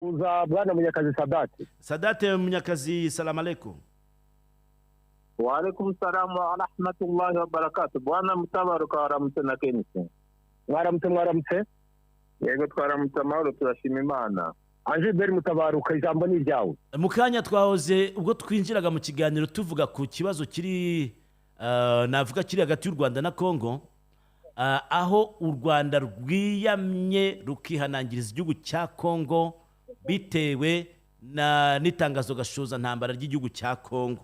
Uza bwana Munyakazi Sadate. Sadate Munyakazi, salamu alaikum. Wa alaikum salam wa rahmatullahi wa barakatuh. Bwana Mutabaruka, waramutse na Kenisi. Mwaramutse, mwaramutse. Yego, twaramutse amahoro, turashima Imana. Angilbert Mutabaruka, ijambo ni iryawe. Mu kanya twahoze ubwo twinjiraga mu kiganiro tuvuga ku kibazo kiri navuga kiri hagati y'u Rwanda na Congo, aho u Rwanda rwiyamye rukihanangiriza igihugu cya Congo bitewe na n'itangazo gashoza ntambara ry'igihugu cya Congo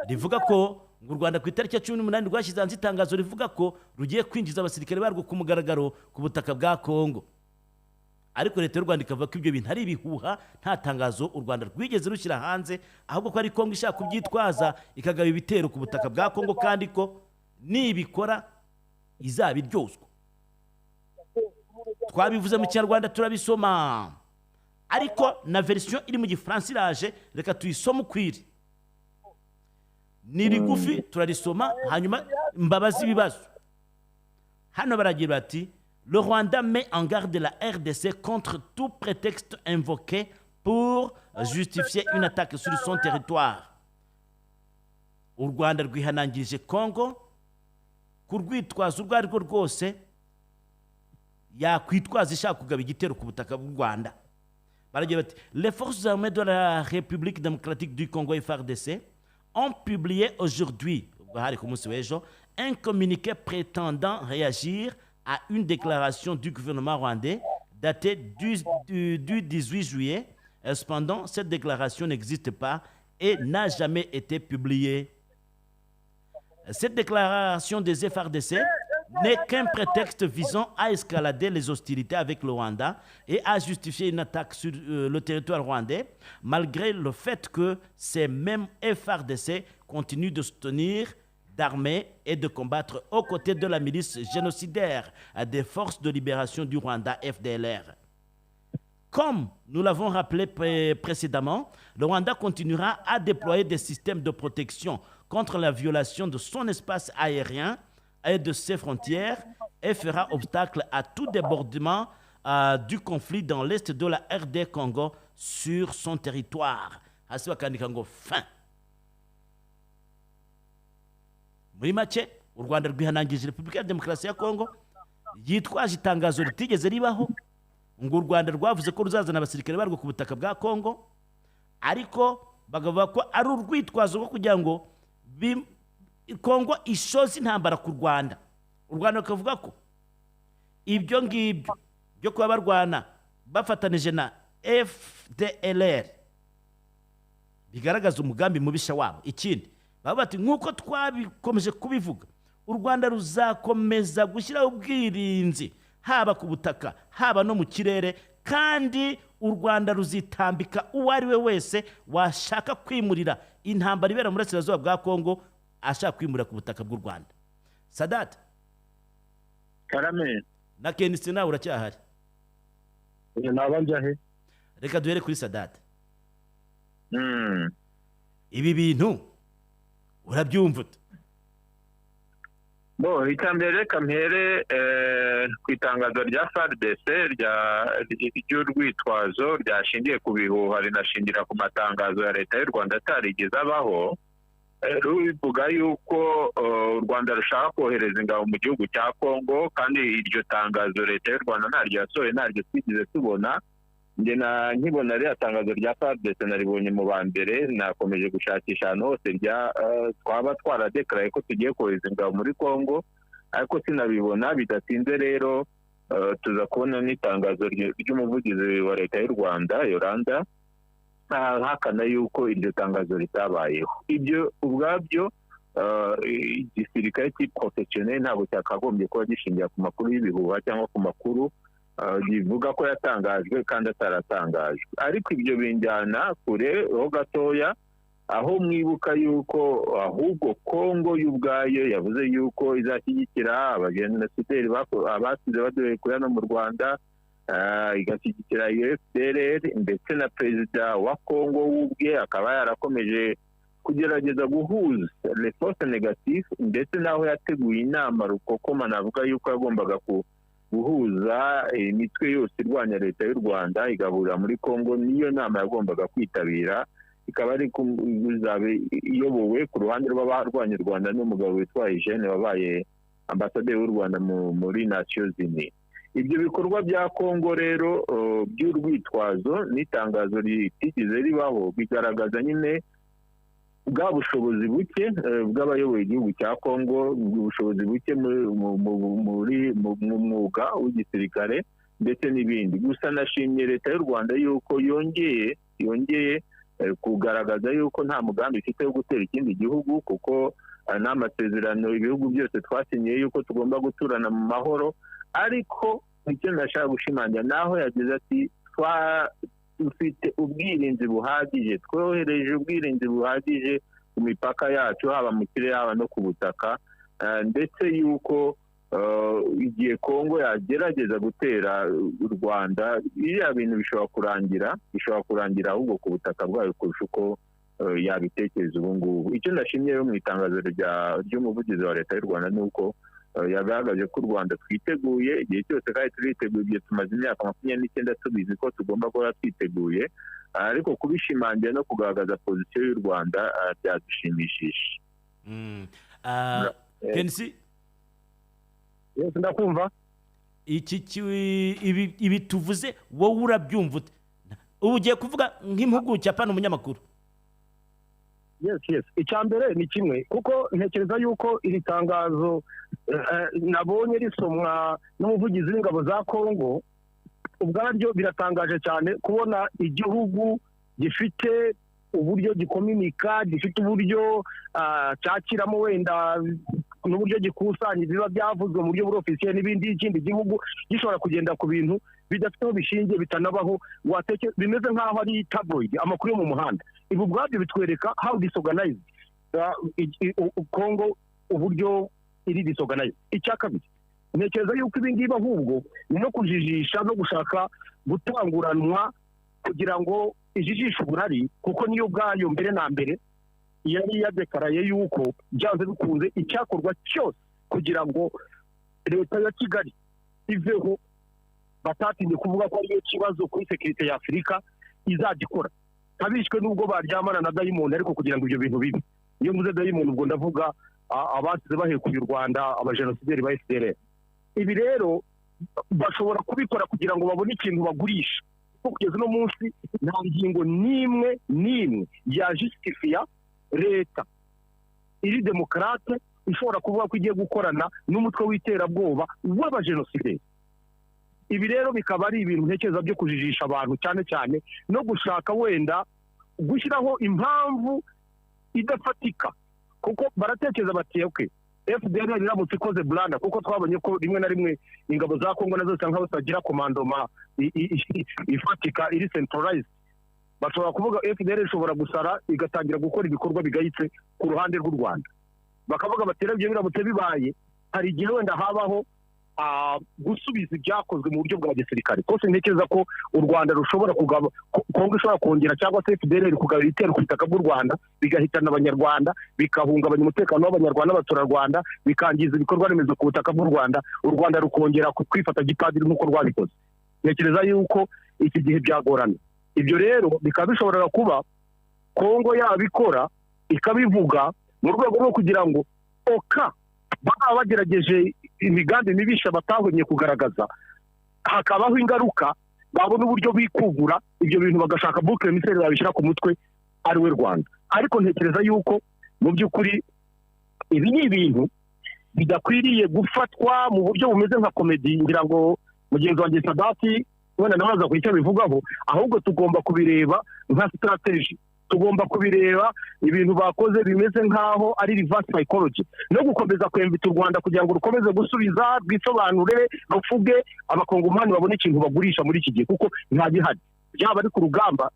rivuga ko ngo u Rwanda ku itariki ya 18 rwashyize hanze itangazo rivuga ko rugiye kwinjiza abasirikare barwo ku mugaragaro ku butaka bwa Congo. Ariko leta y'u Rwanda ikavuga ko ibyo bintu ari ibihuha, nta tangazo u Rwanda rwigeze rushyira hanze, ahubwo ko ari Congo ishaka kubyitwaza ikagaba ibitero ku butaka bwa Congo, kandi ko nibikora izabiryozwa. Twabivuze mu Kinyarwanda turabisoma, ariko na version iri mu Gifaransa iraje, reka tuyisome ukwiri. Ni rigufi, turarisoma hanyuma mbabaze ibibazo. Hano baragira bati: "Le Rwanda met en garde la RDC contre tout prétexte invoqué pour justifier une attaque sur son territoire." U Rwanda rwihanangirije Congo ku rwitwazo urwo ari rwo rwose yakwitwaza ishaka kugaba igitero ku butaka bw'u Rwanda. Baragira bati: "Les forces armées de la République démocratique du Congo, FARDC, ont publié aujourd'hui", ubwo hari ku munsi w'ejo, "un communiqué prétendant réagir à une déclaration du gouvernement rwandais datée du 18 juillet. Cependant, cette déclaration n'existe pas et n'a jamais été publiée. Cette déclaration des FARDC n'est qu'un prétexte visant à escalader les hostilités avec le Rwanda et à justifier une attaque sur le territoire rwandais, malgré le fait que ces mêmes FARDC continuent de soutenir d'armées et de combattre aux côtés de la milice génocidaire des forces de libération du Rwanda, FDLR. Comme nous l'avons rappelé précédemment, le Rwanda continuera à déployer des systèmes de protection contre la violation de son espace aérien et de ses frontières et fera obstacle à tout débordement du conflit dans l'est de la RD Congo sur son territoire." Hasi bakandika ngo fin. Muri make, u Rwanda rwihanangirije Repubulika ya Demokarasi ya Kongo yitwaje itangazo ritigeze ribaho, ngo u Rwanda rwavuze ko ruzazana abasirikare barwo ku butaka bwa Kongo, ariko bakavuga ko ari urwitwazo rwo kugira ngo Kongo ishoze intambara ku Rwanda. U Rwanda rukavuga ko ibyo ngibyo byo kuba barwana bafatanije na FDLR bigaragaza umugambi mubisha wabo. Ikindi baba bati: "Nk'uko twabikomeje kubivuga, u Rwanda ruzakomeza gushyiraho ubwirinzi haba ku butaka, haba no mu kirere, kandi u Rwanda ruzitambika uwo ari we wese washaka kwimurira intambara ibera mu burasirazuba bwa Kongo, ashaka kwimurira ku butaka bw'u Rwanda." Sadate. Karame. Na Kenisi nawe uracyahari? Naba njya he? Reka duhere kuri Sadate. Ibi bintu urabyumva ute? Bo, icya mbere reka mpere ku itangazo rya FARDC ry'urwitwazo ryashingiye ku bihuha, rinashingira ku matangazo ya leta y'u Rwanda atarigeze abaho, ruvuga yuko u Rwanda rushaka kohereza ingabo mu gihugu cya Congo, kandi iryo tangazo leta y'u Rwanda ntaryo yasohoye, ntaryo twigeze tubona. Njye na nkibona ririya tangazo rya FARDC naribonye mu ba mbere, nakomeje gushakisha ahantu hose rya twaba twaradekaraye ko tugiye kohereza ingabo muri Congo, ariko sinabibona. Bidatinze rero tuza kubona n'itangazo ry'umuvugizi wa leta y'u Rwanda Yolanda ahakana yuko iryo tangazo ritabayeho. Ibyo ubwabyo, igisirikare cy'iprofessionnel ntabwo cyakagombye kuba gishingira ku makuru y'ibihuha cyangwa ku makuru bivuga ko yatangajwe kandi ataratangajwe. Ariko ibyo binjyana kure ho gatoya, aho mwibuka yuko ahubwo Kongo y'ubwayo yavuze yuko izashyigikira abajenosideri abasize baduhekuye hano mu Rwanda, igashyigikira iyo FDLR, ndetse na perezida wa Kongo w'ubwe akaba yarakomeje kugerageza guhuza les forces négatives, ndetse n'aho yateguye inama rukokoma, navuga yuko yagombaga ku Guhuza imitwe yose irwanya leta y'u Rwanda igahurira muri Congo, niyo nama yagombaga kwitabira, ikaba ari iyobowe ku ruhande rw'abarwanya u Rwanda n'umugabo witwa Eugene wabaye ambasaderi w'u Rwanda muri Nations Unies. Ibyo bikorwa bya Congo rero by'urwitwazo n'itangazo ritigeze ribaho bigaragaza nyine bwa bushobozi buke bw'abayoboye igihugu cya Congo, ubushobozi buke mu mwuga w'igisirikare ndetse n'ibindi. Gusa nashimye leta y'u Rwanda yuko yongeye kugaragaza yuko nta mugambi ifite wo gutera ikindi gihugu, kuko n'amasezerano ibihugu byose twasinyiye yuko tugomba guturana mu mahoro. Ariko icyo ndashaka gushimangira naho yagize ati: "Dufite ubwirinzi buhagije, twohereje ubwirinzi buhagije ku mipaka yacu, haba mu kirere, haba no ku butaka," ndetse yuko igihe Kongo yagerageza gutera u Rwanda, biriya bintu bishobora kurangira ahubwo ku butaka bwayo kurusha uko yabitekereza ubu ngubu. Icyo ndashimye rero mu itangazo ry'umuvugizi wa leta y'u Rwanda ni uko yagaragaje ko u Rwanda twiteguye igihe cyose kandi turiteguye. Igihe tumaze imyaka 29 tubizi ko tugomba guhora twiteguye, ariko kubishimangira no kugaragaza position y'u Rwanda byadushimishije. Kenisi. Yes, ndakumva. Ibi tuvuze wowe urabyumva ute? Ubu ugiye kuvuga nk'impuguke, apana umunyamakuru. Yes, icya mbere ni kimwe, kuko ntekereza yuko iri tangazo nabonye risomwa n'umuvugizi w'ingabo za Kongo, ubwaryo biratangaje cyane kubona igihugu gifite uburyo gikominika, gifite uburyo cyakiramo wenda n'uburyo gikusanya ibiba byavuzwe mu buryo buri officiel n'ibindi, ikindi gihugu gishobora kugenda ku bintu bidafite aho bishingiye, bitanabaho, wateke bimeze nk'aho ari tabloid, amakuru yo mu muhanda. Ibi ubwabyo bitwereka how disorganized Congo, uburyo iri disorganized. Icya kabiri, ntekereza yuko ibi ngibi ahubwo ni no kujijisha no gushaka gutanguranwa kugira ngo ijijishe uburari, kuko niyo ubwayo mbere na mbere yari yadekaraye yuko byanze bikunze icyakorwa cyose kugira ngo leta ya Kigali iveho, batatinye kuvuga ko ariyo kibazo kuri sécurité ya Afurika, izagikora ntabishwe n'ubwo baryamana na dayimoni. Ariko kugira ngo ibyo bintu bibe, iyo mvuze dayimoni ubwo ndavuga abasize bahekuye u Rwanda, abajenosideri ba FDLR. Ibi rero bashobora kubikora kugira ngo babone ikintu bagurisha, kuko kugeza uno munsi nta ngingo n'imwe n'imwe ya justifiya leta iri démocrate ishobora kuvuga ko igiye gukorana n'umutwe w'iterabwoba w'abajenosideri. Ibi rero bikaba ari ibintu ntekereza byo kujijisha abantu cyane cyane no gushaka wenda gushyiraho impamvu idafatika, kuko baratekereza bati: "Okay, FDLR iramutse ikoze blunder," kuko twabonye ko rimwe na rimwe ingabo za Kongo nazo zisa nkaho zitagira commandement ifatika iri centralized, bashobora kuvuga FDLR ishobora gusara igatangira gukora ibikorwa bigayitse ku ruhande rw'u Rwanda. Bakavuga bati: "Ibyo biramutse bibaye, hari igihe wenda habaho gusubiza ibyakozwe mu buryo bwa gisirikare." Kose ntekereza ko u Rwanda rushobora kugaba, Kongo ishobora kongera cyangwa se FDLR kugaba ibitero ku butaka bw'u Rwanda, bigahitana Abanyarwanda, bikahungabanya umutekano w'Abanyarwanda n'abaturarwanda, bikangiza ibikorwa remezo ku butaka bw'u Rwanda, u Rwanda rukongera kwifata gipadiri nk'uko rwabikoze. Ntekereza yuko iki gihe byagorana. Ibyo rero bikaba bishobora kuba Kongo yabikora ikabivuga mu rwego rwo kugira ngo oka baba bagerageje imigambi mibisha batahwemye kugaragaza, hakabaho ingaruka, babona uburyo bikugura ibyo bintu, bagashaka bouc émissaire babishyira ku mutwe ari we Rwanda. Ariko ntekereza yuko mu by'ukuri ibi ni ibintu bidakwiriye gufatwa mu buryo bumeze nka comédie. Ngira ngo mugenzi wanjye Sadati wenda nawe aza kugira icyo abivugaho. Ahubwo tugomba kubireba nka strategy, tugomba kubireba ibintu bakoze bimeze nk'aho ari reverse psychology no gukomeza kwemvita u Rwanda kugira ngo rukomeze gusubiza, rwisobanure, rufuge, Abakongomani babone ikintu bagurisha muri iki gihe, kuko nta gihari. Byaba ari ku rugamba,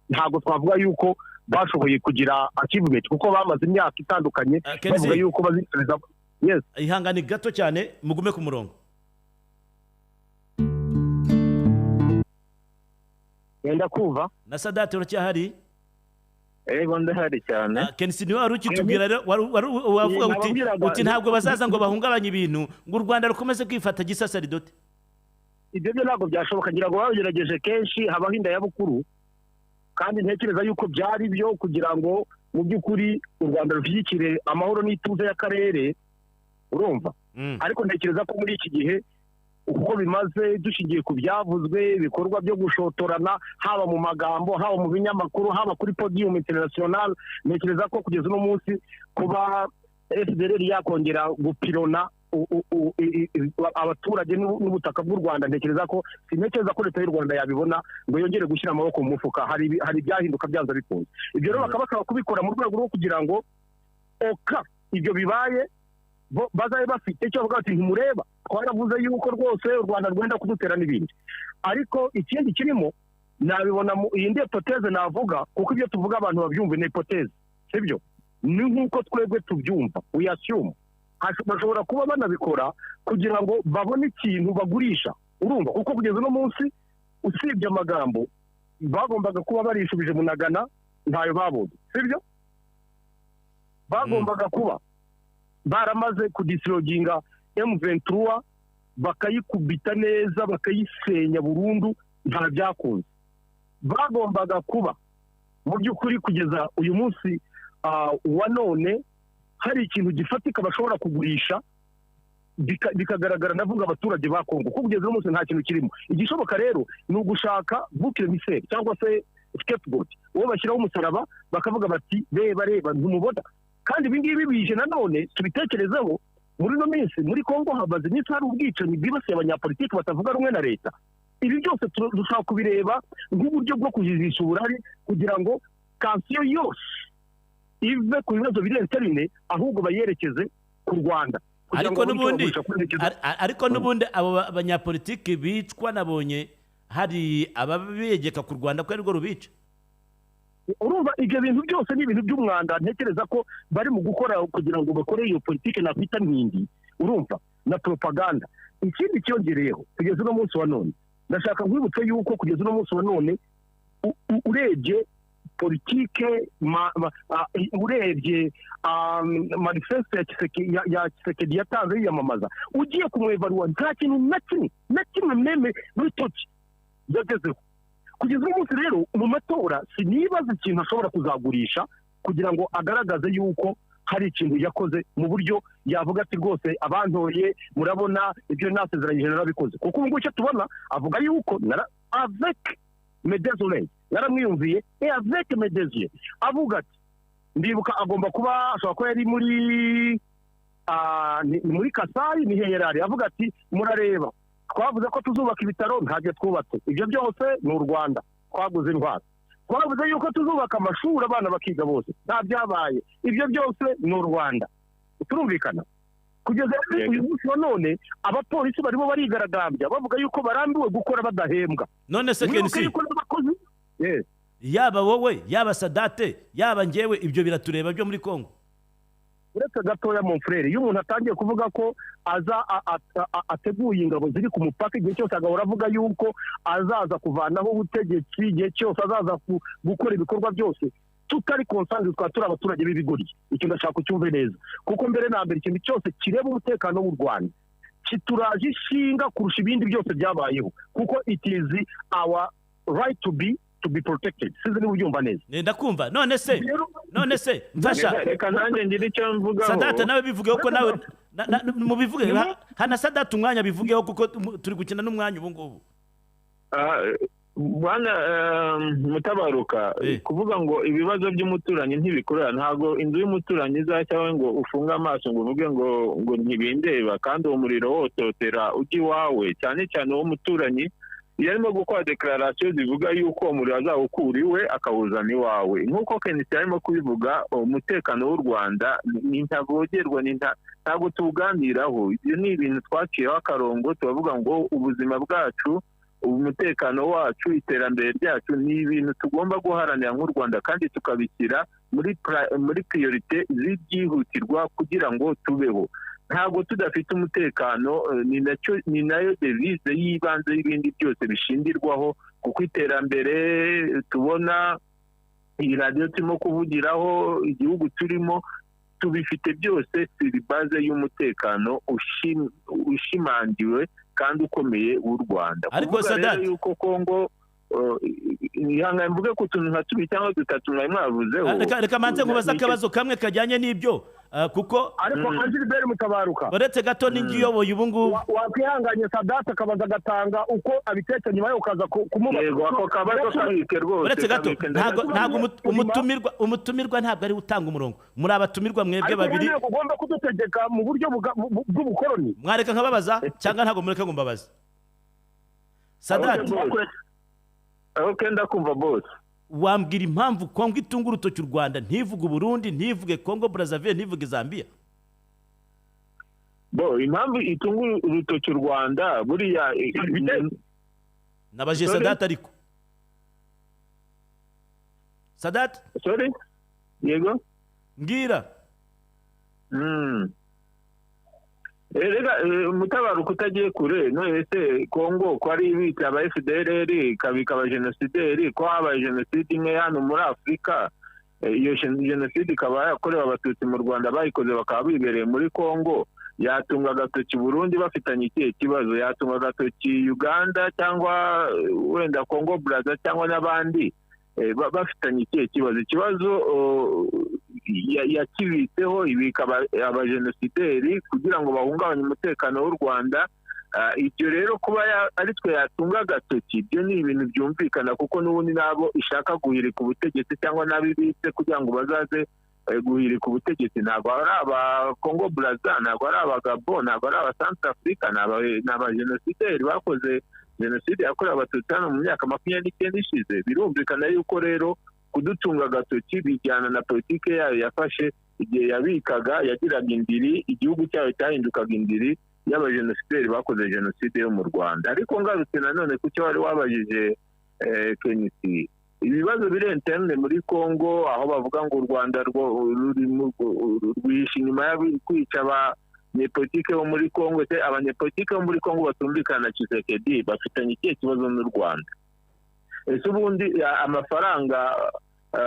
ntabwo twavuga yuko bashoboye kugira achievement, kuko bamaze imyaka itandukanye Kenzi. bavuga yuko bazisubiza. Yes. Ihangane gato cyane, mugume ku murongo. Wenda kumva. Na Sadati, uracyahari? Ego, ndahari cyane. Kenisi niwe wari ukitubwira rero, wari wavuga uti Nababwiraga- uti ntabwo bazaza ngo bahungabanye ibintu, ngo u Rwanda rukomeze kwifata gisasaridoti. Ibyo byo ntabwo byashoboka, ngira ngo babigerageje kenshi habaho inda ya bukuru, kandi ntekereza yuko byari byo kugira ngo mu by'ukuri u Rwanda rushyigikire amahoro n'ituze y'akarere, urumva. Ariko ntekereza ko muri iki gihe uko bimaze, dushingiye ku byavuzwe, ibikorwa byo gushotorana haba mu magambo, haba mu binyamakuru, haba kuri podium international, ntekereza ko kugeza uno munsi kuba FDLR yakongera gupirona abaturage n'ubutaka bw'u Rwanda, ntekereza ko sintekereza ko leta y'u Rwanda yabibona ngo yongere gushyira amaboko mu mufuka. Hari ibyahinduka byanze bikunze. Ibyo rero bakaba bashaka kubikora mu rwego rwo kugira ngo oka ibyo bibaye bazabe bafite icyo bavuga bati ntimureba, twaravuze yuko rwose u Rwanda rwenda kudutera n'ibindi. Ariko ikindi kirimo nabibona iyi ndi hypothèse navuga, kuko ibyo tuvuga abantu babyumva ni hypothèse, sibyo? Ni nk'uko twebwe tubyumva, we assume. Bashobora kuba banabikora kugira ngo babone ikintu bagurisha, urumva, kuko kugeza uno munsi usibye amagambo bagombaga kuba barishubije Munagana ntayo babonye, sibyo? Bagombaga kuba baramaze kudisloginga M23 bakayikubita neza, bakayisenya burundu, nta byakunze. Bagombaga kuba mu by'ukuri kugeza uyu munsi wa none hari ikintu gifatika bashobora kugurisha bikagaragara, ndavuga abaturage ba Kongo, kuko kugeza uyu munsi nta kintu kirimo. Igishoboka rero ni ugushaka bouc émissaire cyangwa se scapegoat, uwo bashyiraho umusaraba bakavuga bati reba reba ntumubona. Kandi ibi ngibi bije nanone tubitekerezeho, muri no minsi muri Kongo hamaze iminsi hari ubwicanyi bwibasiye abanyapolitiki batavuga rumwe na leta. Ibi byose dushobora kubireba nk'uburyo bwo kujijisha uburari kugira ngo kansiyo yose ive ku bibazo biri interne, ahubwo bayerekeze ku Rwanda. Ariko n'ubundi abo banyapolitiki bicwa nabonye hari ababegeka ku Rwanda ko arirwo rubica. Urumva ibyo bintu byose ni ibintu by'umwanda, ntekereza ko bari mu gukora kugira ngo bakore iyo politike nakwita ntindi, urumva, na propaganda. Ikindi cyongereyeho kugeza uno munsi wa none, ndashaka nkwibutse yuko kugeza uno munsi wa none urebye politike, urebye manifeste ya Tshisekedi yatanze yiyamamaza, ugiye kumwevaruwa nta kintu na kimwe meme rutoki yagezeho. Kugeza uno munsi rero mu matora sinibaza ikintu ashobora kuzagurisha kugira ngo agaragaze yuko hari ikintu yakoze mu buryo yavuga ati rwose abantoye murabona ibyo nasezeranyije narabikoze. Kuko ubu ngubu icyo tubona avuga yuko avec mes deux oreilles naramwiyumviye, et avec mes deux yeux, avuga ati ndibuka agomba kuba ashobora kuba yari muri Kasai, ni hehe yari, avuga ati murareba twavuze ko tuzubaka ibitaro ntabyo twubatse, ibyo byose ni u Rwanda twaguze intwaro, twavuze yuko tuzubaka amashuri abana bakiga bose nta byabaye, ibyo byose ni u Rwanda. Turumvikana kugeza uyu munsi wa none abapolisi barimo barigaragambya bavuga yuko barambiwe gukora badahembwa. None se Kensi, yaba wowe, yaba Sadate, yaba njyewe, ibyo biratureba byo muri Kongo? Uretse gatoya mon frère, iyo umuntu atangiye kuvuga ko aza ateguye ingabo ziri ku mupaka igihe cyose agahora avuga yuko azaza kuvanaho ubutegetsi, igihe cyose azaza gukora ibikorwa byose tutari konsanzwe, twa turi abaturage b'ibigori. Icyo ndashaka kucyumve neza, kuko mbere na mbere ikintu cyose kireba umutekano w'u Rwanda kituraje ishinga kurusha ibindi byose byabayeho, kuko it is our right to be protected. Sinzi niba ubyumva neza. Ndakumva. None se mfasha reka nanjye ngire icyo mvugaho. Sadate nawe bivugeho ko nawe mubivuge hana Sadate umwanya bivugeho, kuko turi gukina n'umwanya ubu ngubu. Bwana Mutabaruka, kuvuga ngo ibibazo by'umuturanyi ntibikurura, ntago inzu y'umuturanyi izacyawe ngo ufunge amaso ngo uvuge ngo ntibindeba, kandi uwo muriro wototera ujya iwawe, cyane cyane uwo muturanyi iyo arimo gukora declaration zivuga yuko umuriro azawukura iwe akawuzana iwawe. Nk'uko Kenisi arimo kubivuga, umutekano w'u Rwanda ni ntavogerwa, ntabwo tuwuganiraho. Ibyo ni ibintu twaciyeho akarongo, tubavuga ngo ubuzima bwacu, umutekano wacu, iterambere ryacu ni ibintu tugomba guharanira nk'u Rwanda, kandi tukabishyira muri priorite z'ibyihutirwa kugira ngo tubeho. Ntabwo tudafite umutekano, ni nayo devise y'ibanze y'ibindi byose bishingirwaho, kuko iterambere tubona, iyi radiyo turimo kuvugiraho, igihugu turimo, tubifite byose siri base y'umutekano ushimangiwe kandi ukomeye w'u Rwanda. Ariko Kuvuga rero Sadat, yuko Kongo, ihangane mvuge ku tuntu nka tubiri cyangwa dutatu mwari mwavuzeho. Reka manze nkubaze akabazo kamwe kajyanye n'ibyo, kuko Ariko Angilbert Mutabaruka, uretse gato n'ingi iyoboye ubu ngubu. Wakwihanganye Sadati akabaza, agatanga uko abitekereza, nyuma yo ukaza kumubaza. Yego, ako kabazo kabike rwose. Uretse gato. Kabike. Ntabwo umutumirwa ntabwo ari we utanga umurongo, muri abatumirwa mwebwe Ariko babiri. ntabwo ugomba kudutegeka mu buryo bw'ubukoroni. Mwareka nkababaza cyangwa ntabwo mureka ngo mbabaze, Sadati? Ok, ndakumva bose. Wambwira impamvu Kongo itunga urutoki u Rwanda, ntivuge Uburundi, ntivuge Kongo Brazzaville, ntivuge Zambia? Bo, impamvu itunga urutoki u Rwanda buriya Nabaje Sorry? Sadati, ariko Sadati. Sorry, yego. Mbwira. Rega Mutabaruka, utagiye kure, none se Kongo ko ari ibitse aba FDLR, ikabika abajenosideri, ko habaye jenoside imwe hano muri Afurika, iyo jenoside ikaba yakorewe Abatutsi mu Rwanda, bayikoze bakaba bibereye muri Kongo, yatunga agatoki Burundi bafitanye ikihe kibazo? Yatunga agatoki Uganda cyangwa wenda Kongo Braza cyangwa n'abandi bafitanye ikihe kibazo? Ikibazo yakibitseho, ibika abajenosideri kugira ngo bahungabanye umutekano w'u Rwanda. Ibyo rero kuba ari twe yatunga agatoki, ibyo ni ibintu byumvikana, kuko n'ubundi nabo ishaka guhirika ubutegetsi cyangwa n'abibitse kugira ngo bazaze guhirika ubutegetsi, ntabwo ari aba Congo Brazza, ntabwo ari aba Gabon, ntabwo ari aba Centrafrica, ni abajenosideri bakoze jenoside yakorewe Abatutsi hano mu myaka 29 ishize. Birumvikana yuko rero kudutunga agatoki bijyana na politike yayo yafashe igihe yabikaga, yagiraga indiri, igihugu cyayo cyahindukaga indiri y'abajenosideri bakoze jenoside yo mu Rwanda. Ariko ngarutse nanone ku cyo wari wabajije, Kenisi, ibibazo biri interne muri Congo, aho bavuga ngo u Rwanda rwihishe inyuma yo kwica abanyepolitike bo muri Congo. Se abanyepolitike bo muri Congo batumvikana na Tshisekedi bafitanye ikihe kibazo n'u Rwanda? Ese ubundi amafaranga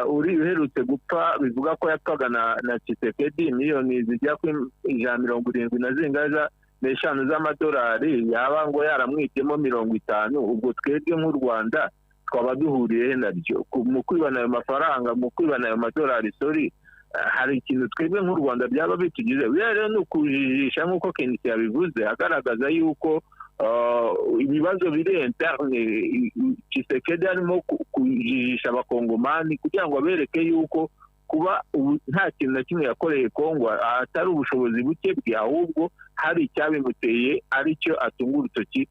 uri uherutse gupfa bivuga ko yapfaga na Tshisekedi, miliyoni zijya kuri 170 na zingahe n'eshanu z'amadolari, yaba ngo yaramwibyemo 50, ubwo twebwe nk'u Rwanda twaba duhuriye he nabyo mu kwibana ayo mafaranga, mu kwibana ayo madolari? Sorry, hari ikintu twebwe nk'u Rwanda byaba bitugize? Biriya rero ni ukujijisha, nk'uko Kenisi yabivuze, agaragaza yuko ibibazo biri interne, Tshisekedi arimo kujijisha Abakongomani kugira ngo abereke yuko kuba ubu nta kintu na kimwe yakoreye Kongo atari ubushobozi buke bwe, ahubwo hari icyabimuteye, aricyo atunga urutoki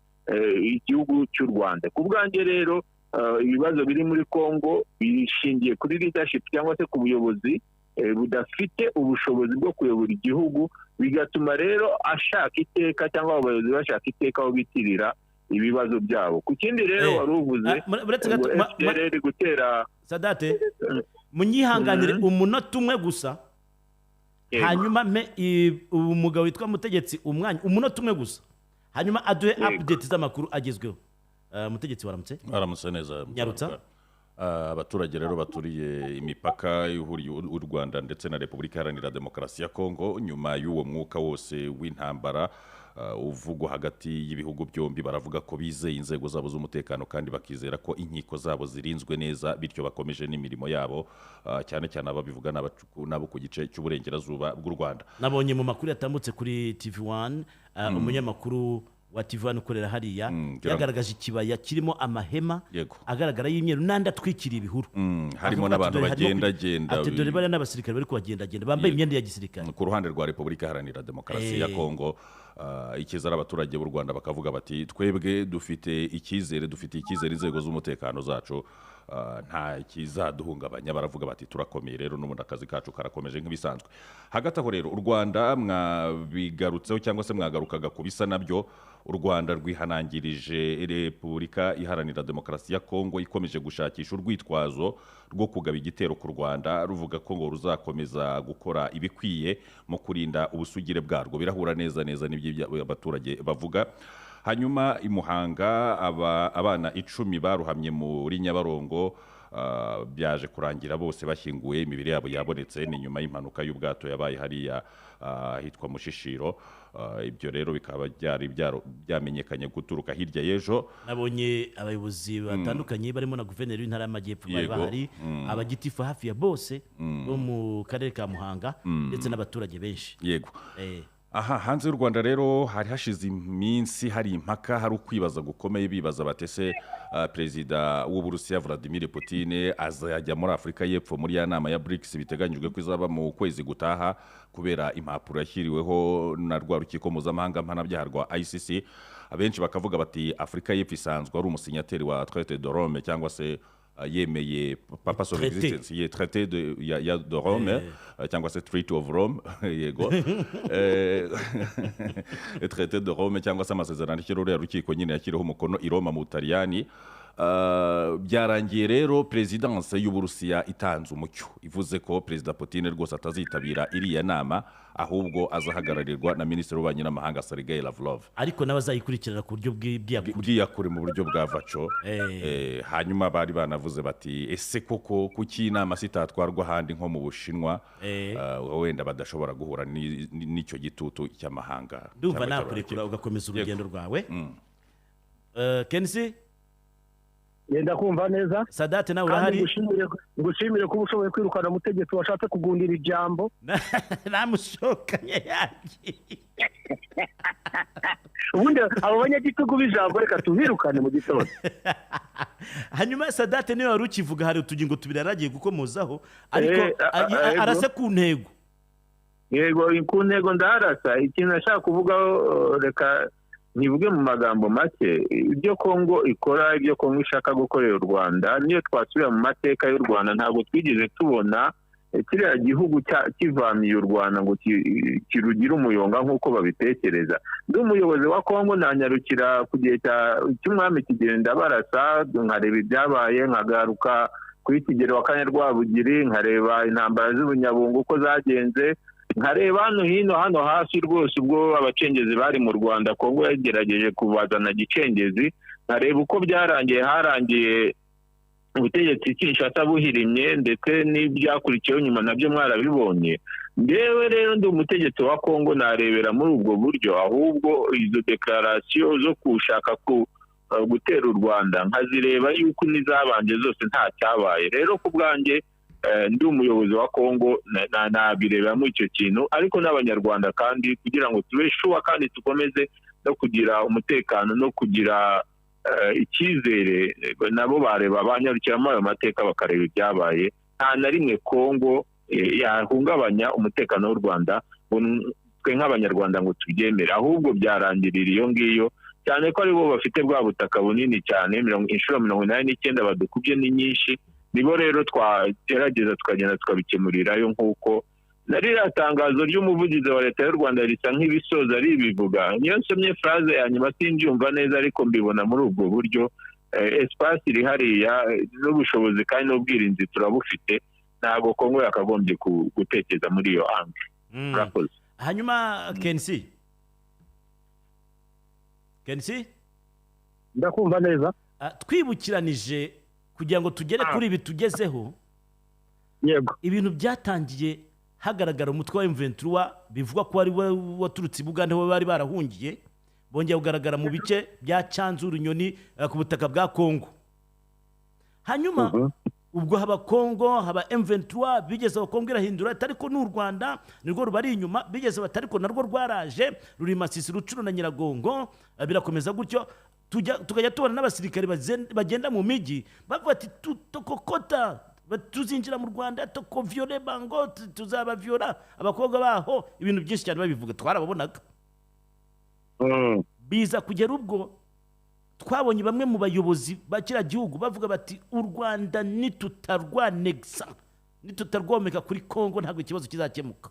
igihugu cy'u Rwanda. Ku bwanjye rero, ibibazo biri muri Kongo bishingiye kuri leadership cyangwa se ku buyobozi budafite ubushobozi bwo kuyobora igihugu, bigatuma rero ashaka iteka cyangwa abo bayobozi bashaka iteka aho bitirira ibibazo byabo. Ku kindi rero wari uvuze Uretse ngo gato FDLR gutera Sadate, munyihanganire umunota umwe gusa. Yego. Hanyuma mpe umugabo witwa Mutegetsi umwanya, umunota umwe gusa, hanyuma aduhe update z'amakuru agezweho. Mutegetsi, waramutse? Aramutse neza. Nyarutsa. Abaturage rero baturiye imipaka ihuriye u Rwanda ndetse na Repubulika Iharanira Demokarasi ya Kongo, nyuma y'uwo mwuka wose w'intambara uvugwa hagati y'ibihugu byombi, baravuga ko bizeye inzego zabo z'umutekano kandi bakizera ko inkiko zabo zirinzwe neza, bityo bakomeje n'imirimo yabo, cyane cyane ababivuga n'abo ku gice cy'uburengerazuba bw'u Rwanda. Nabonye mu makuru yatambutse kuri TV One, umunyamakuru wa TV One ukorera hariya yagaragaje ikibaya kirimo amahema agaragara y'imyeru n'andi atwikiriye ibihuru. Harimo Akavuga ati, n'abantu "Dore harimo bagendagenda." Ati dore bariya n'abasirikare bari kubagendagenda bambaye imyenda ya gisirikare. Ku ruhande rwa Repubulika Iharanira Demokarasi ya Kongo. Icyizere, abaturage b'u Rwanda bakavuga bati: "Twebwe dufite icyizere, dufite icyizere inzego z'umutekano zacu, nta kizaduhungabanya." Baravuga bati: "Turakomeye rero, n'ubundi akazi kacu karakomeje nk'ibisanzwe." Hagati aho rero, u Rwanda mwabigarutseho cyangwa se mwagarukaga ku bisa nabyo, u Rwanda rwihanangirije Repubulika Iharanira Demokarasi ya Kongo ikomeje gushakisha urwitwazo rwo kugaba igitero ku Rwanda, ruvuga ko ngo ruzakomeza gukora ibikwiye mu kurinda ubusugire bwarwo. Birahura neza neza n'ibyo abaturage bavuga. Hanyuma i Muhanga abana 10 baruhamye muri Nyabarongo. Byaje kurangira bose bashyinguye, imibiri yabo yabonetse. Ni nyuma y'impanuka y'ubwato yabaye hariya ahitwa Mushishiro. Ibyo rero bikaba byari byamenyekanye guturuka hirya y'ejo. Nabonye abayobozi batandukanye barimo na guverineri w'intara y'Amajyepfo bari bahari, abagitifu hafi ya bose bo mu karere ka Muhanga ndetse n'abaturage benshi. Aha hanze y'u Rwanda rero hari hashize iminsi hari impaka, hari ukwibaza gukomeye, bibaza batese perezida w'Uburusiya Vladimir Putin azajya muri Afurika y'Epfo muri ya nama ya BRICS biteganyijwe ko izaba mu kwezi gutaha, kubera impapuro yashyiriweho na rwa rukiko mpuzamahanga mpanabyaha rwa ICC. Abenshi bakavuga bati Afurika y'Epfo isanzwe ari umusinyateri wa Traité de Rome, cyangwa se yemeye Purpose of Traité. Existence ye Traité de, ya de Rome, cyangwa se Treaty of Rome, yego, Traité de Rome cyangwa se amasezerano ashyiraho ruriya rukiko nyine yashyiriweho umukono i Roma mu Butaliyani. Byarangiye rero perezidanse y'Uburusiya itanze umucyo, ivuze ko Perezida Putin rwose atazitabira iriya nama, ahubwo azahagararirwa na Minisitiri w'Ububanyi n'Amahanga Sergei Lavrov. Ariko nawe azayikurikirana ku buryo bw'iyakure. Bwiyakure mu buryo bwa vaco. Hanyuma bari banavuze bati ese koko kuki inama zitatwarwa ahandi nko mu Bushinwa, wenda badashobora guhura n'icyo gitutu cy'amahanga Ndumva cyangwa nakurekura cy'abantu. ugakomeza urugendo rwawe. Kensi. Yenda kumva neza. Sadate nawe Kandi urahari? ngushimire kuba ushoboye kwirukana umutegetsi washatse kugundira ijambo. Namushokanye yagiye. Ubundi abo banyagitugu b'ijambo reka tubirukane mu gitondo. Hanyuma Sadate niwe wari ukivuga, hari utugingo tubiri yaragiye gukomozaho, ariko Yego. arase ku ntego. Yego, ku ntego ndaharasa. Ikintu nashaka kuvugaho, reka ntivuge mu magambo make. Ibyo Kongo ikora, ibyo Kongo ishaka gukorera u Rwanda, niyo twasubira mu mateka y'u Rwanda, ntabwo twigeze tubona kiriya gihugu kivamiye u Rwanda ngo kirugire umuyonga nk'uko babitekereza. Ndi umuyobozi wa Kongo, nanyarukira ku gihe cy'umwami Kigeli Ndabarasa, nkareba ibyabaye, nkagaruka kuri Kigeli wa kane Rwabugiri, nkareba intambara z'Ubunyabungo uko zagenze, nkareba hano hino, hano hafi rwose, ubwo abacengezi bari mu Rwanda, Kongo yagerageje kubazana gicengezi, nkareba uko byarangiye. Harangiye ubutegetsi Kinshasa buhirimye, ndetse n'ibyakurikiyeho nyuma nabyo mwarabibonye. Ndewe rero ndi umutegetsi wa Kongo, narebera muri ubwo buryo. Ahubwo izo déclaration zo kushaka ku gutera u Rwanda nkazireba yuko n'izabanje zose nta cyabaye. Rero ku bwanjye, ndi umuyobozi wa Kongo, nabirebamo icyo kintu. Ariko n'Abanyarwanda kandi, kugira ngo tube sure kandi dukomeze no kugira umutekano no kugira icyizere, nabo bareba, banyarukiramo ayo mateka bakareba ibyabaye. Nta na rimwe Kongo yahungabanya umutekano w'u Rwanda ngo twe nk'Abanyarwanda ngo tubyemere. Ahubwo byarangirira iyo ngiyo, cyane ko aribo bafite bwa butaka bunini cyane, inshuro 89 badukubye ni nyinshi. Nibo rero twagerageza tukagenda tukabikemurirayo, nk'uko na ririya tangazo ry'umuvugizi wa leta y'u Rwanda risa nk'ibisoza ribivuga. Niyo nsomye phrase ya nyuma simbyumva neza, ariko mbibona muri ubwo buryo. Espace iri hariya, n'ubushobozi kandi n'ubwirinzi turabufite. Ntabwo Kongo yakagombye gutekereza muri iyo angle. Murakoze. Hanyuma Kensi, Kensi. Ndakumva neza. Twibukiranije kugira ngo tugere kuri ibi tugezeho, ibintu byatangiye hagaragara umutwe wa M23 bivugwa ko ari we waturutse i Bugande aho bari barahungiye, bongera kugaragara mu bice bya Cyanzu, Runyoni, ku butaka bwa Kongo. Hanyuma ubwo haba Kongo, haba M23, bigeze aho Kongo irahindura ati ariko n'u Rwanda nirwo rubari inyuma. Bigeze bati ariko narwo rwaraje ruri Masisi, Rucuru na Nyiragongo. Birakomeza gutyo, tujya tukajya tubona n'abasirikare bagenda mu mijyi bavuga ati tutokokota, tuzinjira mu Rwanda, tokoviyore bango, tuzabaviyora abakobwa baho, ibintu byinshi cyane babivuga, twarababonaga. Biza kugera ubwo twabonye bamwe mu bayobozi ba kiriya gihugu bavuga bati u Rwanda nitutarwanegisa, nitutarwomeka kuri Kongo, ntabwo ikibazo kizakemuka.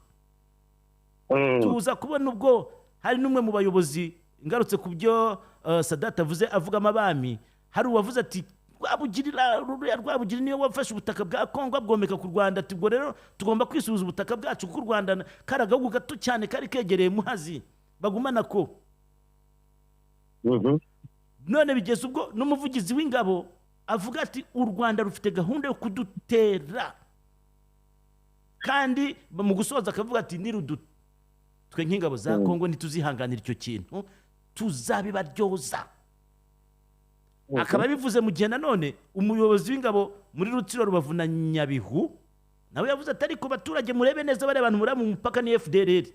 Tuza kubona ubwo hari n'umwe mu bayobozi, ngarutse ku byo Sadate avuze avugamo abami, hari uwavuze ati Rwabugirira, ruriya Rwabugiri niwe wafashe ubutaka bwa Kongo abwomeka ku Rwanda, ati ubwo rero tugomba kwisubiza ubutaka bwacu, kuko u Rwanda kari agahugu gato cyane kari kegereye Muhazi bagumana ko. None bigeze ubwo n'umuvugizi w'ingabo Avuga ati u Rwanda rufite gahunda yo kudutera, kandi mu gusoza akavuga ati nirudu twe nk'ingabo za Kongo ntituzihanganira icyo kintu, tuzabibaryoza. Akaba bivuze mu gihe nanone umuyobozi w'ingabo muri Rutsiro, Rubavu na Nyabihu nawe yavuze ati ariko baturage murebe neza, bariya bantu muri mu mupaka ni FDLR.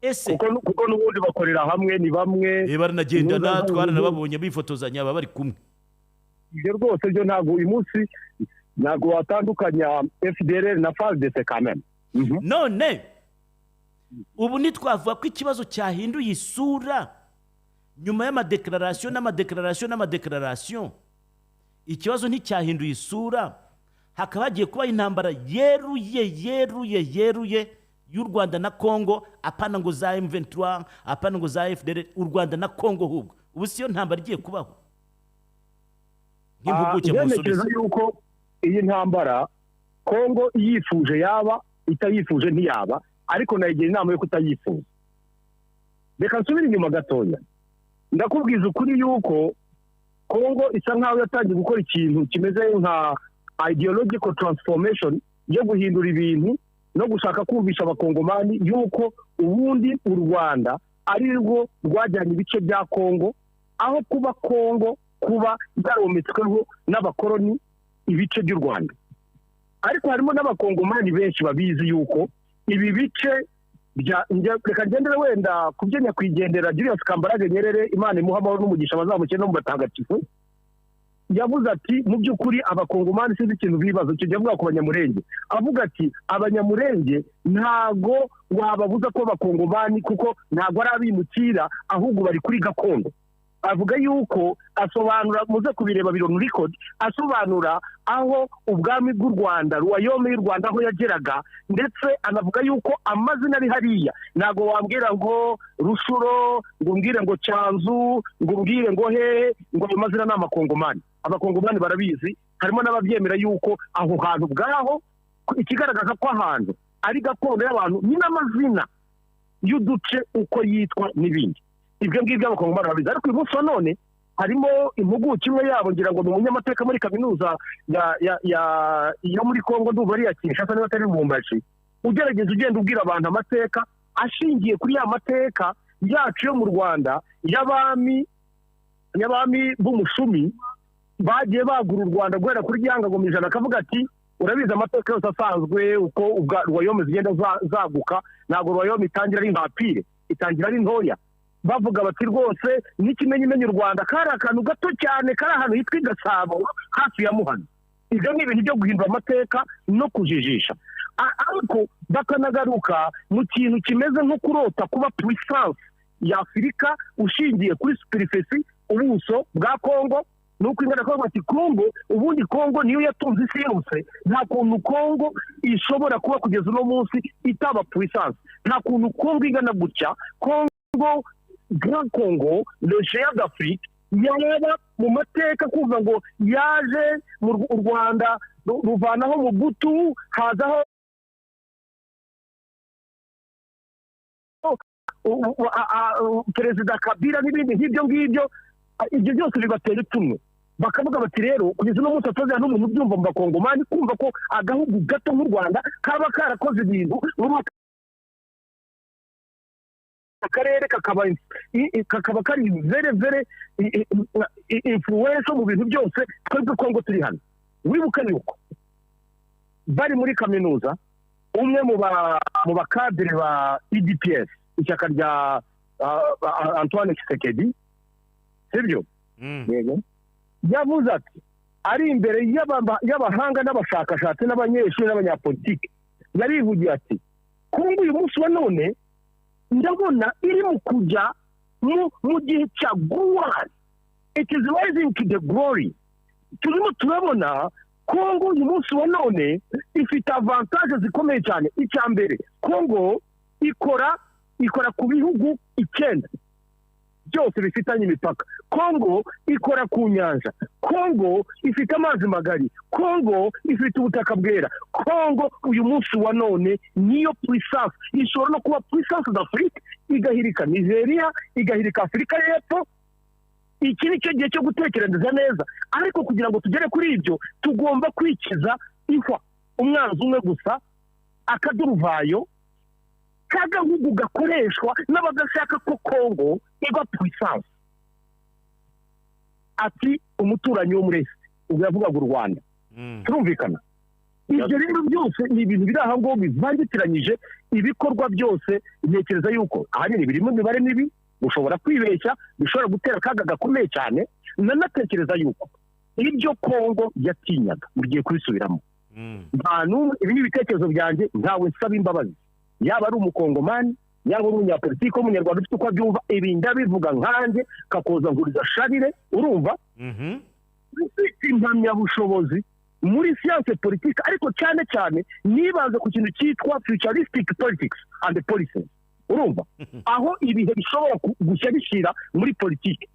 Ese kuko n'ubundi bakorera hamwe, ni bamwe baranagendana, twaranababonye bifotozanya, baba bari kumwe. Ibyo rwose byo ntabwo uyu munsi ntabwo watandukanya FDLR na FARDC kameme. None ubu ntitwavuga ko ikibazo cyahinduye isura nyuma y'amadeklarasiyo n'amadeklarasiyo n'amadeklarasiyo? Ikibazo nticyahinduye isura, hakaba hagiye kuba intambara yeruye yeruye yeruye y'u Rwanda na Kongo, apana ngo za M23, apana ngo za FDLR, u Rwanda na Kongo. Hubwo ubu siyo ntambara igiye kubaho? Nk'impuguke mu ntekereza yuko iyi ntambara Kongo iyifuje yaba, itayifuje ntiyaba, ariko nayigira inama yo kutayifuza. Reka nsubire inyuma gatoya, ndakubwiza ukuri yuko Kongo isa nkaho yatangiye gukora ikintu kimeze nka ideological transformation yo guhindura ibintu no gushaka kumvisha abakongomani yuko ubundi u Rwanda ari rwo rwajyanye ibice bya Kongo, aho kuba Kongo kuba yarometsweho n'abakoloni ibice by'u Rwanda. Ariko harimo n'abakongomani benshi babizi yuko ibi bice bya, reka ngendere wenda ku byo nyakwigendera Julius Kambarage Nyerere, Imana imuha amahoro n'umugisha, bazamukire no mu batagatifu, yavuze ati mu by'ukuri abakongomani sinzi ikintu bibaza. Icyo gihe avuga ku Banyamurenge, avuga ati Abanyamurenge ntago wababuza ko abakongomani, kuko ntago ari abimukira, ahubwo bari kuri gakondo. Avuga yuko asobanura, muze kubireba biro muri record, asobanura aho ubwami bw'u Rwanda, royaume y'u Rwanda aho yageraga, ndetse anavuga yuko amazina ari hariya. Ntago wambwira ngo Rushuro, ngo umbwire ngo Cyanzu, ngo umbwire ngo hehe, ngo ayo mazina ni amakongomani. Abakongomani barabizi, harimo n'ababyemera yuko aho hantu bwaho, ikigaragaza ko ahantu ari gakondo y'abantu ni n'amazina y'uduce uko yitwa n'ibindi. Ibyo ngibyo abakongomani barabizi. Ariko uyu munsi wa none harimo impuguke imwe yabo, ngira ngo ni umunyamateka muri kaminuza yo muri Kongo, ndumva ari iya Kinshasa niba atari Lubumbashi, ugerageza ugenda ubwira abantu amateka ashingiye kuri ya mateka yacu yo mu Rwanda y'abami b'umushumi bagiye bagura u Rwanda guhera kuri Gihanga-ngoma ijana. Akavuga ati urabizi amateka yose asanzwe uko royaume zigenda zaguka, ntabwo royaume itangira ari nka pire, itangira ari ntoya. Bavuga bati rwose n'ikimenyimenyi u Rwanda kari akantu gato cyane kari ahantu hitwa i Gasabo hafi ya Muhana. Ibyo ni ibintu byo guhindura amateka no kujijisha, ariko bakanagaruka mu kintu kimeze nko kurota kuba puissance ya Afurika ushingiye kuri superficie, ubuso bwa Kongo. Nuko ingana ko bati Kongo, ubundi Kongo niyo yatunze isi yose, nta kuntu Kongo ishobora kuba kugeza uno munsi itaba puissance, nta kuntu Kongo ingana gutya, Kongo Grand Congo, le géant d'Afrique, yaba mu mateka kuva ngo yaje mu Rwanda ruvanaho Mobutu, hazaho Perezida Kabila n'ibindi nk'ibyo ngibyo. Ibyo byose bibatera ipfunwe, bakavuga bati rero kugeza uno munsi atazira n'umuntu ubyumva mu bakongomani, kumva ko agahugu gato nk'u Rwanda kaba karakoze ibintu muri akarere kakaba kari very very influential mu bintu byose. Twebwe Kongo turi hano. Wibuke yuko bari muri kaminuza, umwe mu bakadire ba UDPS, ishyaka rya Antoine Tshisekedi, sibyo? Yego. Yavuze ati ari imbere y'abahanga n'abashakashatsi n'abanyeshuri n'abanyapolitiki, yarivugiye ati Kongo uyu munsi wa none ndabona iri mu kujya mu gihe cya glory, it is rising to the glory. Turimo turabona Kongo uyu munsi wa none ifite avantage zikomeye cyane. Icya mbere, Kongo ikora ku bihugu 9 byose bifitanye imipaka. Kongo ikora ku nyanja, Kongo ifite amazi magari, Kongo ifite ubutaka bwera. Kongo uyu munsi wa none niyo puissance, ishobora no kuba puissance d'Afrique, igahirika Nigeria, igahirika Afurika y'Epfo. Iki ni cyo gihe cyo gutekereza neza, ariko kugira ngo tugere kuri ibyo tugomba kwikiza ihwa umwanzi umwe gusa, akaduruvayo kagahugu gakoreshwa n'abadashaka ko Kongo iba puissance. Ati umuturanyi wo muri Est, ubwo yavugaga u Rwanda. Turumvikana. Ibyo rero byose ni ibintu biri aho ngo bivangitiranyije ibikorwa byose. Ntekereza yuko ahanini birimo imibare mibi, ushobora kwibeshya, bishobora gutera akaga gakomeye cyane. Nanatekereza yuko ibyo Kongo yatinyaga mugiye kubisubiramo. Nta n'umwe, ibi ni ibitekerezo byanjye, ntawe nsaba imbabazi, yaba ari umukongomani yaba ari umunyapolitiki w'umunyarwanda ufite uko abyumva, ibi ndabivuga nkanjye Kakoza Nkuriza Sharire, urumva, ufite impamyabushobozi muri science politique, ariko cyane cyane nibanze ku kintu cyitwa futuristic politics and policies, urumva, aho ibihe bishobora gushya bishira muri politiki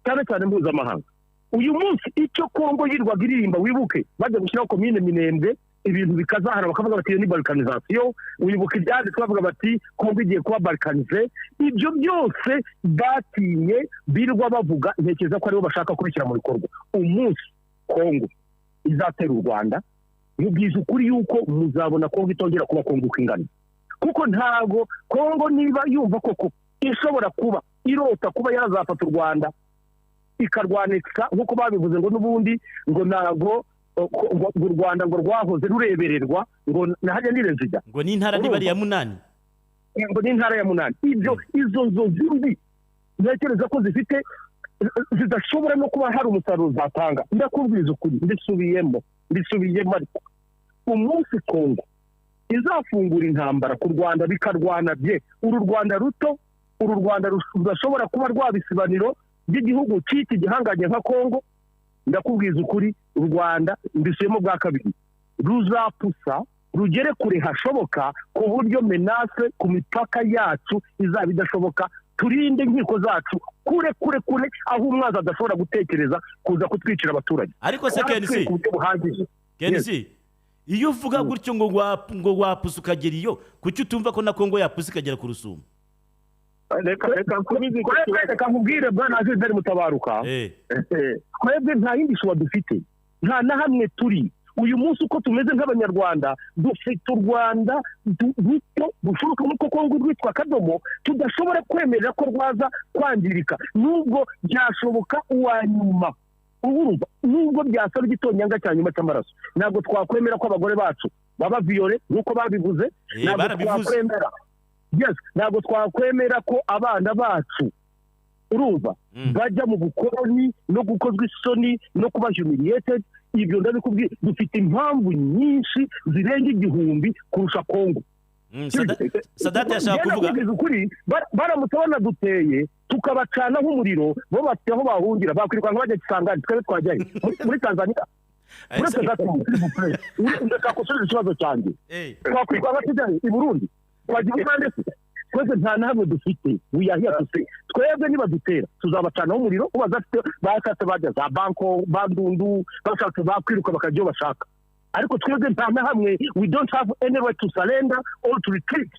cyane cyane mpuzamahanga. Uyu munsi icyo Kongo yirwaga iririmba, wibuke bajya gushyiraho komine Minembwe, ibintu bikazahara bakavuga bati iyo ni balkanisation. Wibuka ibyanditswe bavuga bati Kongo igiye kuba balkanisée. Ibyo byose batinye birwa bavuga, ntekereza ko aribo bashaka kubishyira mu bikorwa. Umunsi Kongo izatera u Rwanda, mubwiza ukuri yuko muzabona Kongo itongera kuba Kongo uko ingana, kuko ntago Kongo niba yumva koko ishobora kuba irota kuba yazafata u Rwanda ikarwanitsa nk'uko babivuze, ngo n'ubundi ngo ntago ngo u Rwanda ngo rwahoze rurebererwa, ngo nahajya nirezida, ngo ni intara niba ari ya 8, ngo ni intara ya 8. Ibyo izo nzozi mbi ntekereza ko zifite zidashobora no kuba hari umusaruro zatanga. Ndakubwiza ukuri, mbisubiyemo, ariko umunsi Kongo izafungura intambara ku Rwanda bikarwana bye, uru Rwanda ruto, uru Rwanda rudashobora kuba rwabisibaniro by'igihugu cy'iki gihanganye nka Kongo, ndakubwiza ukuri u Rwanda, mbisubiyemo bwa kabiri, ruzapusa rugere kure hashoboka, ku buryo menace ku mipaka yacu izaba idashoboka. Turinde inkiko zacu kure kure kure, aho umwanzi adashobora gutekereza kuza kutwicira abaturage. Ariko se KNC, KNC, iyo uvuga gutyo ngo wapusa ukagera iyo, kuki utumva ko na Kongo yapusa ikagera ku Rusumo? Reka nkubwire bwana Aziz Mutabaruka, twebwe nta yindi shuwa dufite, nta na hamwe turi uyu munsi uko tumeze nk'abanyarwanda. Dufite u Rwanda ruto rushoboka nk'uko Kongo rwitwa akadomo, tudashobora kwemerera ko rwaza kwangirika, nubwo byashoboka uwa nyuma, urumva, nubwo byasaba igitonyanga cya nyuma cy'amaraso. Ntabwo twakwemera ko abagore bacu baba violé nk'uko babivuze, ntabwo twakwemera, yes, ntabwo twakwemera ko abana bacu, urumva, bajya mu bukoloni no gukozwa isoni no kuba humiliated. Ibyo ndabikubwiye, dufite impamvu nyinshi zirenga 1000 kurusha Kongo. Sadate yashaka kuvuga ukuri, baramutse banaduteye tukabacana nk'umuriro, bo bafite aho bahungira, bakwirukanka bajya Kisangani, twebwe twajyayo muri Tanzania. Uretse gato, ndashaka gusubiza ikibazo cyanjye, twakwirukanka tujyayo i Burundi, twajya i Bugande se? Twese nta na hamwe dufite, we are here to stay. Twebwe nibadutera tuzabacanaho umuriro, bazafite bashatse bajya za Banko, Bandundu, bashatse bakwiruka bakajya iyo bashaka, ariko twebwe nta na hamwe, we don't have any right to surrender or to retreat.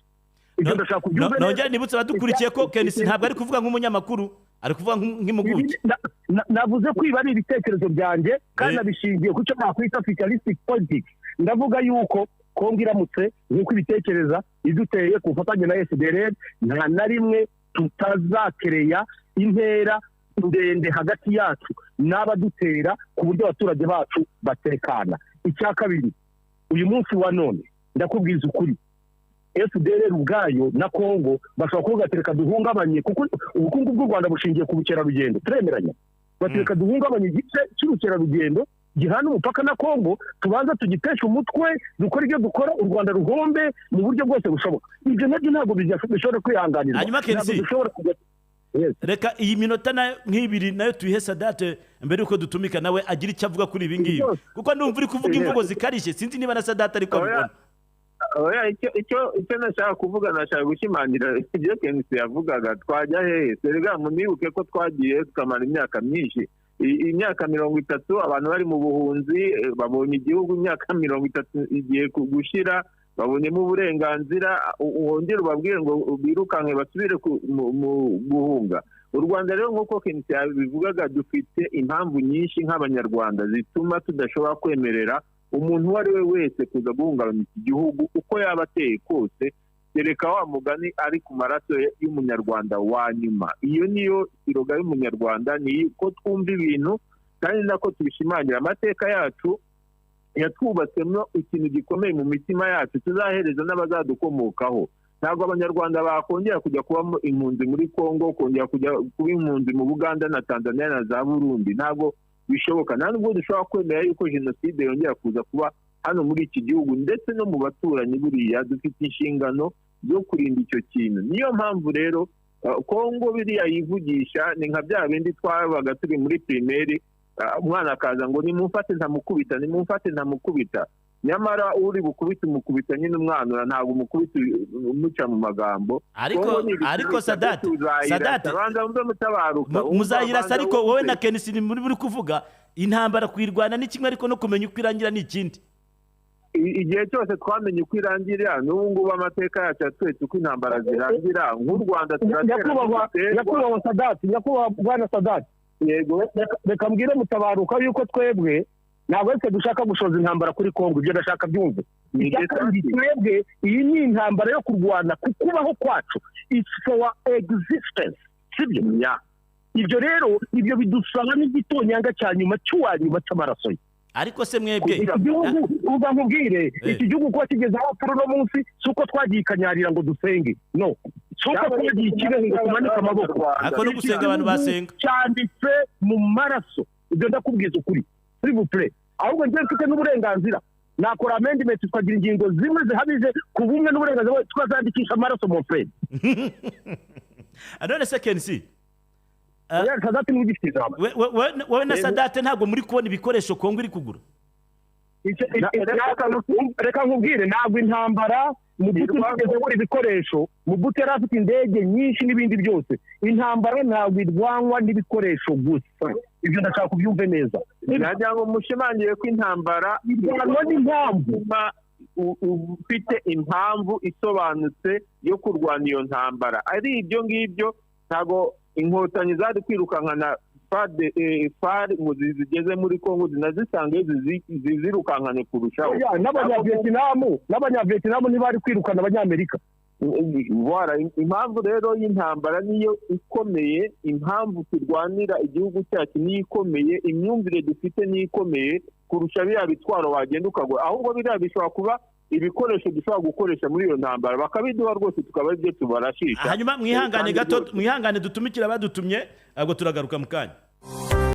Ibyo ndashaka kubyumva. Nongera nibutse abadukurikiye ko KNC ntabwo ari kuvuga nk'umunyamakuru, ari kuvuga nk'impuguke. Navuze ko ibi ari ibitekerezo byanjye kandi nabishingiye ku cyo nakwita futuristic politics. Ndavuga yuko Kongo iramutse nk'uko ibitekereza iduteye ku bufatanye na FDLR, nta na rimwe tutazakereya intera ndende hagati yacu n'abadutera, ku buryo abaturage bacu batekana. Icya kabiri, uyu munsi wa none ndakubwiza ukuri, FDLR ubwayo na Kongo bashobora kuvuga ati reka duhungabanye, kuko ubukungu bw'u Rwanda bushingiye ku bukerarugendo, turemeranya, bati reka duhungabanye igice cy'ubukerarugendo gihana umupaka na Kongo, tubanza tugitesha umutwe, dukora ibyo dukora, u Rwanda ruhombe mu buryo bwose bushoboka. Ibyo nabyo ntabwo bishobora kwihanganirwa. Hanyuma KNC, reka iyi minota nk'ibiri nayo tuyihe Sadate mbere yuko dutumika nawe agira icyo avuga kuri ibi ngibi, kuko ndumva uri kuvuga imvugo zikarishye, sinzi niba na Sadate ariko abibona. Oya, icyo nashaka kuvuga, nashaka gushimangira ibyo KNC yavugaga. Twajya hehe? Serega munibuke ko twagiye tukamara imyaka myinshi, imyaka 30 abantu bari mu buhunzi, babonye igihugu imyaka 30 igiye gushira, babonyemo uburenganzira, wongere ubabwire ngo birukanke basubire mu guhunga. U Rwanda rero, nk'uko Kenisi yabivugaga, dufite impamvu nyinshi nk'Abanyarwanda zituma tudashobora kwemerera umuntu uwo ari we wese kuza guhungabanya iki gihugu, uko yaba ateye kose, kereka wa mugani ari ku maraso y'Umunyarwanda wa nyuma. Iyo niyo slogan y'Umunyarwanda, ni ko twumva ibintu kandi nako tubishimangira. Amateka yacu yatwubatsemo ikintu gikomeye mu mitima yacu tuzahereza n'abazadukomokaho. Ntabwo Abanyarwanda bakongera kujya kubamo impunzi muri Congo, kongera kujya kuba impunzi mu Buganda na Tanzania na za Burundi. Ntabwo bishoboka. Nta nubwo dushobora kwemera yuko jenoside yongera kuza kuba hano muri iki gihugu ndetse no mu baturanyi. Buriya dufite inshingano zo kurinda icyo kintu. Niyo mpamvu rero Kongo biriya yivugisha ni nka bya bindi twabaga turi muri primaire, umwana akaza ngo "Nimumfate ntamukubita, nimumfate ntamukubita." Nyamara uri bukubite umukubita nyine umwanura, ntabwo umukubita umuca mu magambo. Ariko Kongo ni ariko ibikubita, Sadati, tuzayirasa. Sadati, Banza wumve, Mutabaruka. Muzayirasa, Banza ariko wowe na wumve. Kenisi ni muri kuvuga intambara, kuyirwana ni kimwe, ariko no kumenya uko irangira ni ikindi. Igihe cyose twamenye uko irangira. N'ubu ngubu amateka yacu yatweretse uko intambara zirangira. Nk'u Rwanda turatera, Nyakubahwa, ntiduterwa. Nyakubahwa Sadati, nyakubahwa bwana Sadati. Yego. Reka mbwire Mutabaruka yuko twebwe ntabwo ari twe dushaka gushoza intambara kuri Kongo. Ibyo ndashaka byumve. Ni Icya kabiri, twebwe iyi ni intambara yo kurwana ku kubaho kwacu, it's for existence, sibyo? Ya. Ibyo rero, ibyo bidusaba n'igitonyanga cya nyuma cy'uwa nyuma cy'amaraso ye. Ariko se mwebwe Iki gihugu, uva nkubwire, iki gihugu kuba kigeze aho turi uno munsi, si uko twagiye i Kanyarira ngo dusenge, no si uko twagiye i Kibeho ngo tumanike amaboko. Ariko no gusenga abantu basenga. Cyanditse mu maraso, ibyo ndakubwiza ukuri, s'il vous plaît. Ahubwo njyewe mfite n'uburenganzira, nakora amendment, tukagira ingingo zimwe zihamije ku bumwe n'uburenganzira, tukazandikisha amaraso, mon frère. None se Kenisi, Oya, Sadati niwe ugifite ijambo. Wowe na Sadate ntabwo muri kubona ibikoresho Kongo iri kugura? Reka nkubwire, ntabwo intambara mu by'ukuri tugeze kubura ibikoresho. Mu yari afite indege nyinshi n'ibindi byose. Intambara ntabwo irwanwa n'ibikoresho gusa, ibyo ndashaka kubyumve neza. Nagira ngo mushimangire ko intambara Irwanwa n'impamvu. Kuba ufite impamvu isobanutse yo kurwana iyo ntambara. Ari ibyo ngibyo, ntabwo Inkotanyi zari kwirukankana FAR ngo zigeze muri Kongo zinazisange zizirukankane kurushaho. Oya, n'Abanyavietinamu ntibari kwirukana Abanyamerika. Voilà, impamvu rero y'intambara niyo ikomeye, impamvu turwanira igihugu cyacu niyo ikomeye, imyumvire dufite niyo ikomeye kurusha biriya bitwaro wagenda ukagura. Ahubwo biriya bishobora kuba ibikoresho dushobora gukoresha muri iyo ntambara, bakabiduha rwose tukaba aribyo tubarashisha. Hanyuma mwihangane Kandi gato, rwose mwihangane dutumikire abadutumye, ahubwo turagaruka mu kanya.